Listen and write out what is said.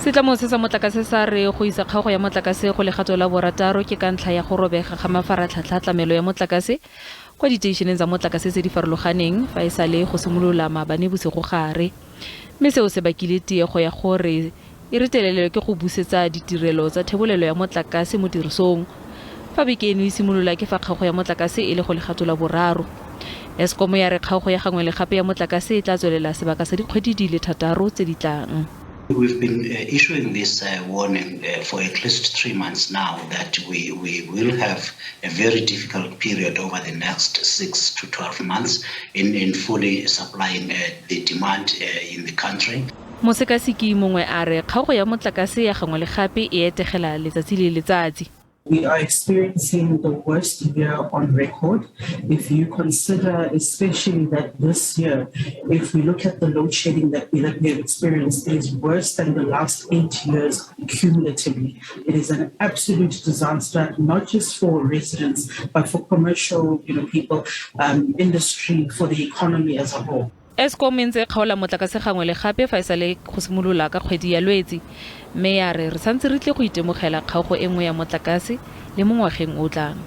Setlamo se sa motlakase sa re go isa kgaogo ya motlakase go legato la borataro ke ka ntlha ya go robega ga mafaratlhatlha a tlamelo ya motlakase kwa diteišeneng tsa motlakase tse di farologaneng fa e sale go simolola maabane bosigogare. Mme seo se bakile tiego ya gore e retelelwe ke go busetsa ditirelo tsa thebolelo ya motlakase mo tirisong. Fa beke eno e simolola ke fa kgaogo ya motlakase e le go legato la boraro. Eskom ya re kgaogo ya gangwe le gape ya motlakase e tla tswelela sebaka sa dikgwedi di le thataro tse di tlang. We've been issuing this warning for at least 3 months now that we will have a very difficult period over the next 6 to 12 months in fully supplying the demand in the country. Mosekaseki mongwe a re kgaogo ya motlakase ya gangwe le gape e etegela letsatsi le letsatsi. We are experiencing the worst year on record. If you consider, especially that this year, if we look at the load shedding that we have experienced, it is worse than the last 8 years cumulatively. It is an absolute disaster, not just for residents, but for commercial people, industry, for the economy as a whole. Eskom e ntse e kgaola motlakase gangwe le gape fa e sale go simolola ka kgwedi ya Lwetsi, mme ya re re santse re tle go itemogela kgaogo e nngwe ya motlakase le mo ngwageng o tlang.